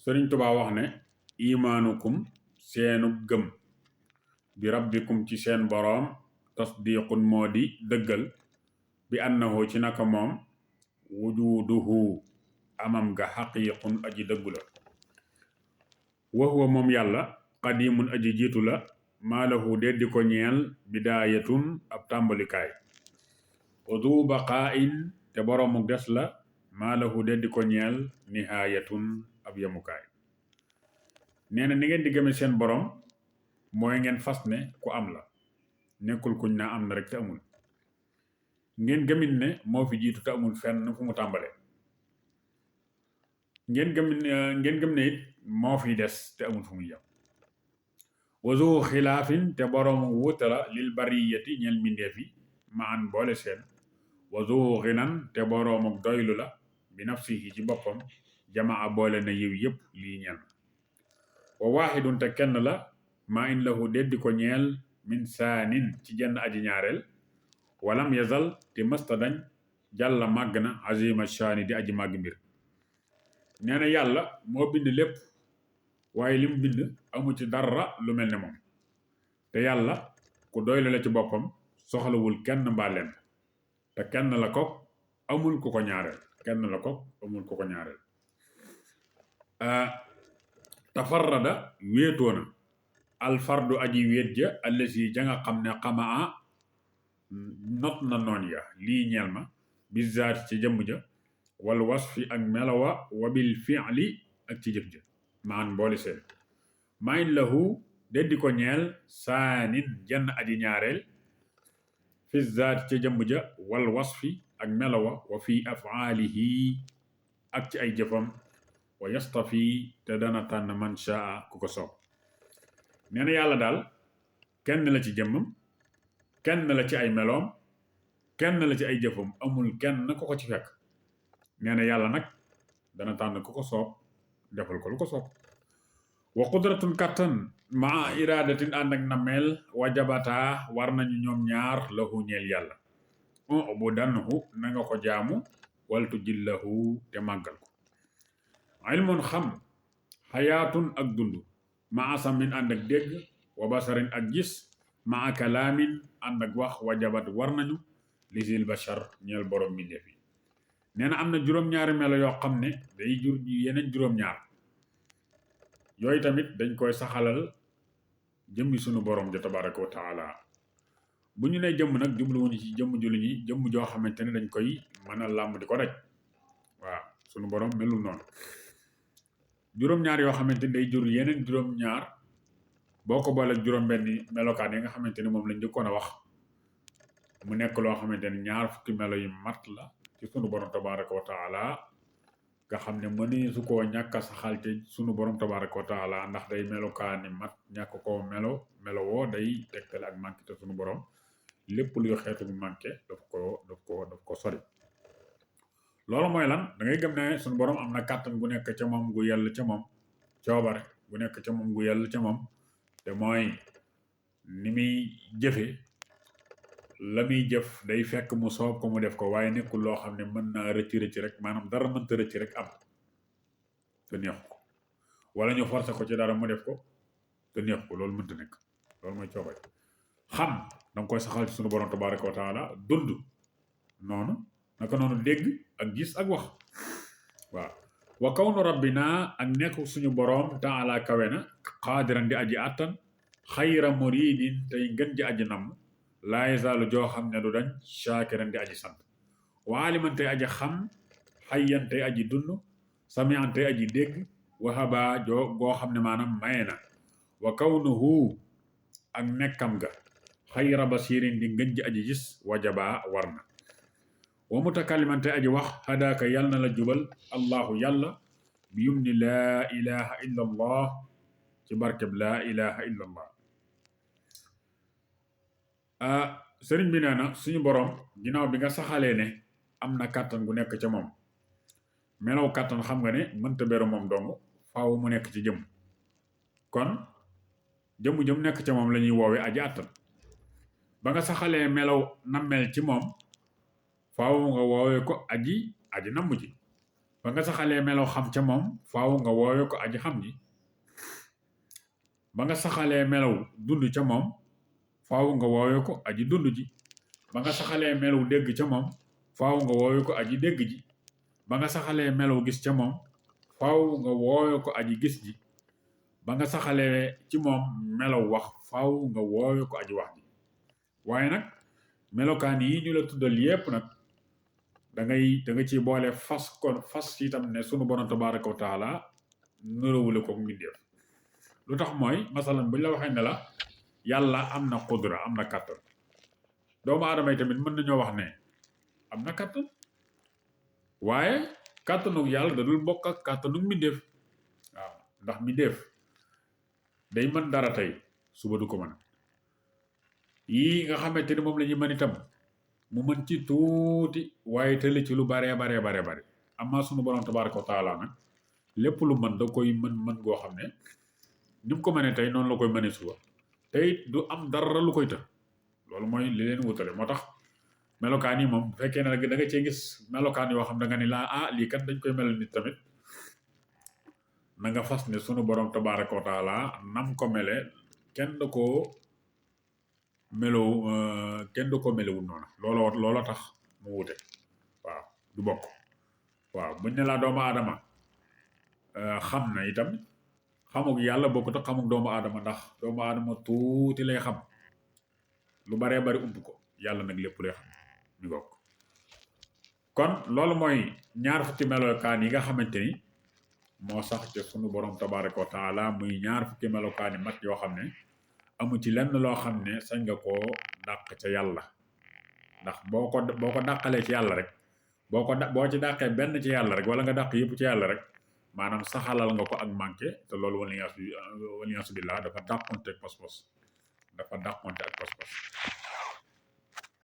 Sëriñ Tuubaa wax ne imaanukum seenu gëm bi rabbikum ci seen boroom tasdiqun moo di dëggal bi annahu ci naka moom wujuduhu amam ga xaqiiqun aji dëggu la wa huwa moom yàlla qadimun aji jiitu la maalahu deddi ko ñeel bidaayatun ab tàmbalikaay wa du baqaa'in te boroomu des la maalahu deddi ko ñeel nihaayatun ab yemukaay nee na ni ngeen di gëme seen borom mooy ngeen fas ne ku am la nekkul kuñ naa am na rek te amul ngeen gëmit ne moo fi jiitu te amul fenn fu mu tàmbale ngeen gëm ne it moo fi des te amul fu muy yem wazu xilaafin te boroomu wuute la lil bariyati ñeel mbindeef yi ma an boole seen wazu xinan te boroomu doylu la bi nafsihi ci boppam jamaa boole na yiw yépp lii ñeel wa waaxidun te kenn la maa in lahu deddi ko ñeel min saanin ci jenn aji ñaareel walam yazal te mësta dañ jàlla màgg na azima shaani di aji màgg mbir nee na yàlla moo bind lépp waaye li mu bind amu ci dara lu mel ne moom te yàlla ku doylu la ci boppam soxlawul kenn mbaa lenn te kenn la ko amul ku ko ñaareel tafarrada wéetoona alfardu aji wéet ja allasi ja nga xam ne xamaa not na noon ya lii ñeel ma bizaat ci jëmm ja wal wasfi ak melawa wabil fi'li ak ci jëf ja maan boole seen mayin lahu deddi ko ñeel saanin jenn aji ñaareel fi zaat ci jëmm ja wal wasfi ak melawa wa fi afaalihi ak ci ay jëfam wa yastafi te dana tànn man shaa ku ko soob nee na yàlla daal kenn la ci jëmmam kenn la ci ay meloom kenn la ci ay jëfam amul kenn ku ko ci fekk nee na yàlla nag dana tànn ku ko soob defal ko lu ko soob wa qudratun kattan maa iradatin ànd ak nameel wajabataa war nañu ñoom ñaar lahu ñeel yàlla bu danhu na nga ko jaamu waltu jillahu te màggal ko ilmun xam xayaatun ak dund ma asamin ànd ak dégg wa basarin ak gis ma kalaamin ànd ak wax wajabat war nañu lisil bashar ñeel borom mbindeef yi nee na am na juróom-ñaari melo yoo xam ne day jur yeneen juróom-ñaar yooyu tamit dañ koy saxalal jëmmi sunu borom ja tabaraka wa taala bu ñu nee jëmm nag jubluwuñu ci jëmm julli ñi jëmm joo xamante ne dañ koy mën a làmb di ko daj waaw sunu borom melul noonu juróom-ñaar yoo xamante ni day jur yeneen juróom-ñaar boo ko boole juróom-benni melokaan yi nga xamante ni moom lañ njëkkoon a wax mu nekk loo xamante ni ñaar fukki melo yu mat la ci sunu borom tabaraka wa taala nga xam ne mëni su koo ñàkk a saxal ci sunu borom tabaraka wa taala ndax day melokaani mat ñàkk koo melo woo day tegtale ak manqué te sunu borom lépp luy xeetu manqué daf ko sori loolu mooy lan da ngay gëm ne sunu borom am na kàttan gu nekk ca moom gu yell ca moom coobare gu nekk ca moom gu yell ca moom te mooy ni muy jëfe la muy jëf day fekk mu soob ko mu def ko waaye nekkul loo xam ne mën naa rëcc rek maanaam dara mënta rëcc rek am te neexu ko wala ñu forcé ko ci dara mu def ko te neexu ko loolu mënta nekk loolu mooy coobare xam danga koy saxal ci sunu borom tabaraka wa taala dund noonu naka noonu dégg ak gis ak wax waaw wa kawnu rabbina ak nekk suñu borom taala kawe na qaadiran di aji attan xayra muridin tey ngën ji aji namm laa yazaalu joo xam ne du dañ shaakiran di aji sant wa aliman tey aji xam xayyan tey aji dund samian tey aji dégg wahaba goo xam ne maanaam maye na wa kawnuhu ak nekkam ga xayra basirin di ngën ji aji gis wajaba war na wa mutakalliman te aji wax hadaaka yàlla na la jubal allahu yàlla bi yum ni laa ilaha illa allah ci barkeb laa ilaha illa allah sëriñ bi nee na suñu borom ginnaaw bi nga saxalee ne am na kàttan gu nekk ca moom melaw kàttan xam nga ne mënta beru moom dong faaw mu nekk ci jëm kon jëm nekk ca moom la ñuy woowe aji àttan ba nga saxalee melaw nammel ci moom faaw nga woowee ko aji namm ji ba nga saxalee melo xam ca moom faaw nga woowe ko aji xam ji ba nga saxalee melaw dund ca moom faaw nga woowe ko aji dund ji ba nga saxalee melaw dégg ca moom faaw nga woowe ko aji dégg ji ba nga saxalee melaw gis ca moom faaw nga woowe ko aji gis ji ba nga saxalee ci moom melaw wax faaw nga woowe ko aji wax ji waaye nag melokaan yi ñu la tuddal yépp nag da nga ci boole fas itam ne sunu borom tabaraka wa taala nurawule ko mbindeef lu tax mooy masalan buñ la waxee ne la yàlla am na xudra am na kàttan doomu aadama yi tamit mën nañoo wax ne am na kàttan waaye kàttanug yàlla da dul bokk ak kàttanug mbindeef waaw ndax mbindeef day mën dara tey suba du ko mën yii nga xamante ni moom la ñuy mën itam mu mën ci tuuti waaye tële ci lu bare amma sunu borom tabaraka wa taala nag lépp lu mën da koy mën goo xam ne ni mu ko mënee tey noonu la koy mënee suba tey du am dara lu koy të loolu mooy li leen wutale moo tax melokaan yi moom bu fekkee ne da nga cee gis melokaan yoo xam da nga ni laa lii kat dañ koy melal nit tamit na nga fas ne sunu borom tabaraka wa taala nam ko mele kenn du ko melewul noona looloo tax mu wute waaw du bokk waaw buñ ne laa doomu aadama xam na itam xamuk yàlla bokkut ak xamuk doomu aadama ndax doomu aadama tuuti lay xam lu baree bari ump ko yàlla nag lépp lay xam ñu bokk kon loolu mooy ñaar fukki melokaan yi nga xamante ni moo sax ca sunu borom tabaraka wa taala muy ñaar fukki melokaan yi mat yoo xam ne amu ci lenn loo xam ne sañ nga koo dàq ca yàlla ndax boo ko dàqalee ci yàlla rek boo ci dàqee benn ci yàlla rek wala nga dàq yëpp ci yàlla rek maanaam saxalal nga ko ak manqué te loolu waliyaasu billah dafa dàqonte ak pas-pas